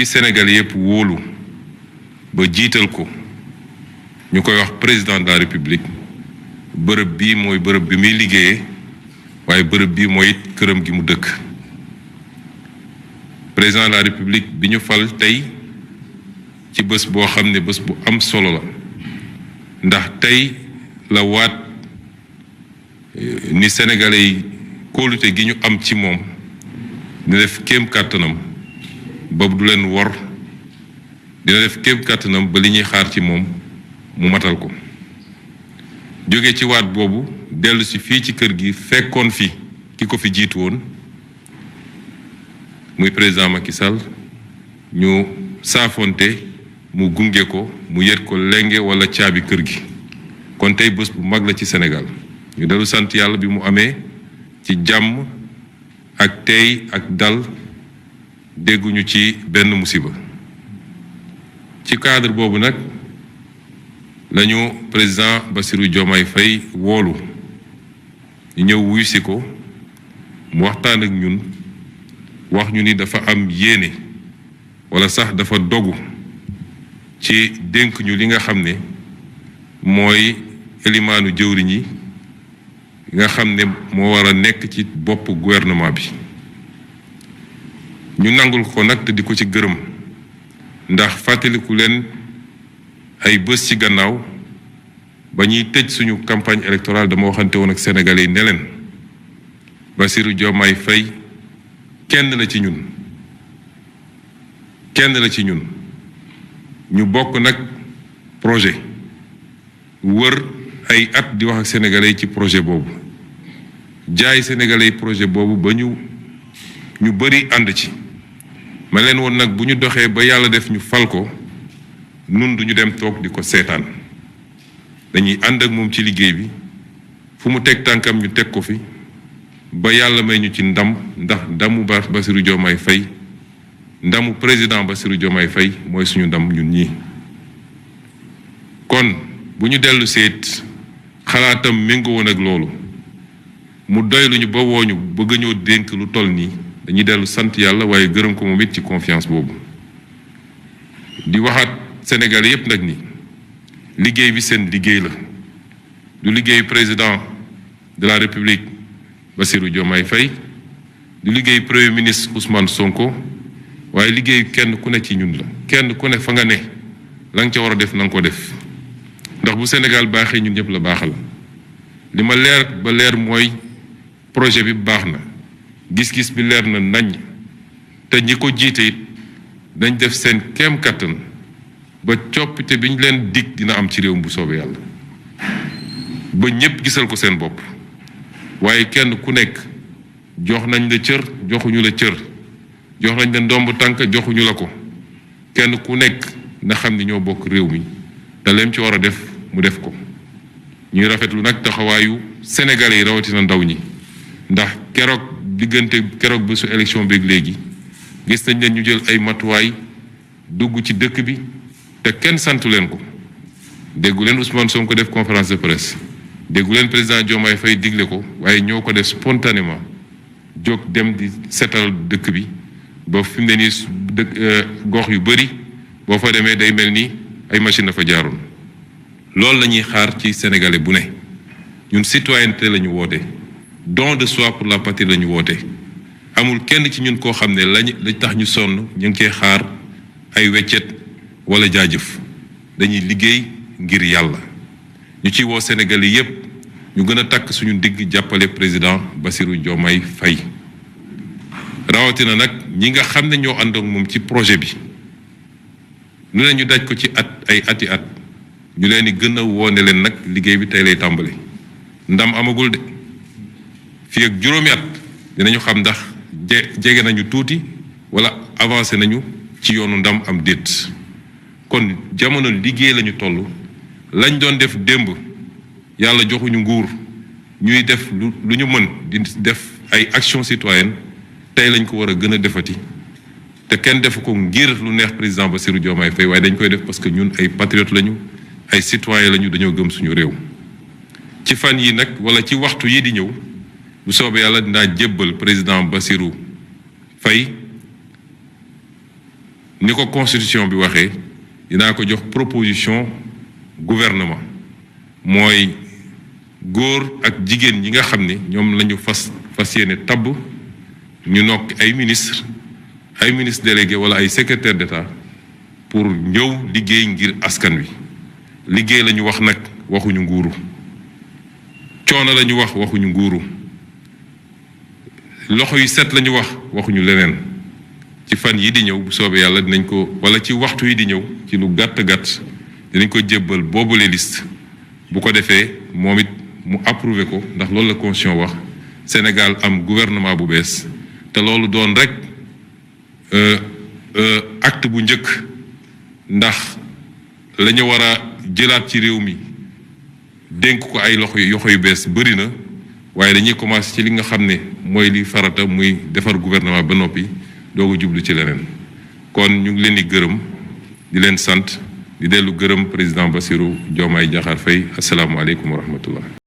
ki Sénégal yëpp wóolu ba jiital ko ñu koy wax président de la République bërëb bii mooy bërëb bi muy liggéeyee waaye bërëb bii mooy këram gi mu dëkk. Président de la République bi ñu fal tey ci bés boo xam ne bés bu am solo la ndax tey la waat ni sénégalais yi kóolute gi ñu am ci moom dina def kéem kàttanam ba du leen wor, dina def kéem kàttanam ba li ñuy xaar ci moom mu matal ko. jóge ci waat boobu dellu si fii ci kër gi fekkoon fi ki ko fi jiitu woon muy président Macky Sall ñu saafonte mu gunge ko mu yet ko lenge wala caabi kër gi. kon tey bés bu mag la ci Sénégal ñu dellu sant yàlla bi mu amee ci jàmm ak tey ak dal, dégguñu ci benn musiba. ci cadre boobu nag lañu président Bassirou Diomaye Faye woolu ñu ñëw wuyu si ko mu waxtaan ak ñun wax ñu ni dafa am yéene wala sax dafa dogu ci dénk ñu li nga xam ne mooy élimaanu jëwriñ yi nga xam ne moo war a nekk ci bopp gouvernement bi. ñu nangul ko nag te di ko ci gërëm ndax fàttaliku leen ay bés ci gannaaw ba ñuy tëj suñu campagne électorale dama waxante woon ak sénégalais yi ne leen Bassirou Diomaye Faye kenn la ci ñun ñu bokk nag projet wër ay at di wax ak sénégalais yi ci projet boobu jaay sénégalais yi projet boobu ba ñu bëri ànd ci ma leen woon nag bu ñu doxee ba yàlla def ñu fal ko nun duñu dem toog di ko seetaan dañuy ànd ak moom ci liggéey bi fu mu teg tànkam ñu teg ko fi ba yàlla may ñu ci ndam ndax ndamu Bassirou Diomaye Faye ndamu président Bassirou Diomaye Faye mooy suñu ndam ñun ñii. kon bu ñu dellu seet xalaatam méngoo woon ak loolu mu doy luñu ba wooñu bëgg ñoo dénk lu toll nii dañuy dellu sant yàlla waaye gërëm ko moom it ci confiance boobu. di waxaat Sénégal yépp nag ni liggéey bi seen liggéey la du liggéey président de la République Bassirou Diomaye Faye du liggéey premier ministre Ousmane Sonko waaye liggéey kenn ku ne ci ñun la. kenn ku ne fa nga ne la nga ca war a def na nga ko def ndax bu Sénégal baaxee ñun ñëpp la baaxal. li ma leer ba leer mooy projet bi baax na gis-gis bi leer na nañ te ñi ko jiite it dañ def seen kéem kattan ba coppite bi ñu leen dig dina am ci réew bu soobee yàlla ba ñëpp gisal ko seen bopp. waaye kenn ku nekk jox nañ la cër joxuñu la cër jox nañ la ndomb tànk joxuñu la ko kenn ku nekk na xam ni ñoo bokk réew mi te leem ci war a def mu def ko. ñuy rafetlu nag taxawaayu sénégalais yi rawatina ndaw ñi ndax keroog bésu élection beeg léegi gis nañ leen ñu jël ay matuwaay dugg ci dëkk bi te kenn santu leen ko. déggu leen Ousmane Sonko def conférence de presse déggu leen président Diomaye Faye digle ko waaye ñoo ko def spontanément jóg dem di setal dëkk bi ba fi mu ne nii gox yu bëri boo fa demee day mel ni ay machine dafa jaaroon. loolu la ñuy xaar ci sénégalais bu ne ñun citoyenneté la ñu woote don de soi pour la patrie la ñu woote amul kenn ci ñun koo xam ne lañ tax ñu sonn ñu ngi cee xaar ay weccet wala jaajëf dañuy liggéey ngir yàlla. ñu ciy woo sénégalais yépp ñu gën a takk suñu ndigg jàppale président Bassirou Diomaye Faye rawatina nag ñi nga xam ne ñoo ànd ak moom ci projet bi lu ne ñu daj ko ci ay ati at. ñu leen di gën a woone leen nag liggéey bi tey lay tàmbali ndam amagul de fii ak juróomi at dinañu xam ndax jege nañu tuuti wala avancé nañu ci yoonu ndam am déet. kon jamono liggéey lañu toll lañ doon def démb yàlla joxuñu nguur ñuy def lu ñu mën di def ay action citoyenne tey lañ ko war a gën a defati te kenn defu ko ngir lu neex président Bassirou Diomaye Faye waaye dañ koy def parce que ñun ay patriotes lañu. ay citoyen lañu dañoo gëm suñu réew. ci fan yi nag wala ci waxtu yi di ñëw bu soobee yàlla dinaa jébbal président Bassirou Faye ni ko constitution bi waxee dinaa ko jox proposition gouvernement mooy góor ak jigéen ñi nga xam ne ñoom la ñu fas yéene tabb ñu nokk ay ministre délégué wala ay secrétaire d'État pour ñëw liggéey ngir askan wi liggéey la ñu wax nag waxuñu nguuru coono la ñu wax waxuñu nguuru loxo yu set la ñu wax waxuñu leneen ci fan yi di ñëw bu soobee yàlla dinañ ko wala ci waxtu yi di ñëw ci lu gàtt dinañ ko jébbal boobule liste bu ko defee moom it mu approuvé ko ndax loolu la constitution wax Sénégal am gouvernement bu bees te loolu doon rek acte bu njëkk ndax la ñu war a jëlaat ci réew mi dénk ko ay loxo yu bees bëri na waaye dañuy commencé ci li nga xam ne mooy li farata muy defar gouvernement ba noppi doogu jublu ci leneen kon ñu ngi leen di gërëm di leen sant di dellu gërëm président Bassirou Diomaye Diakhar Faye asalaamualeykum wa rahmatullah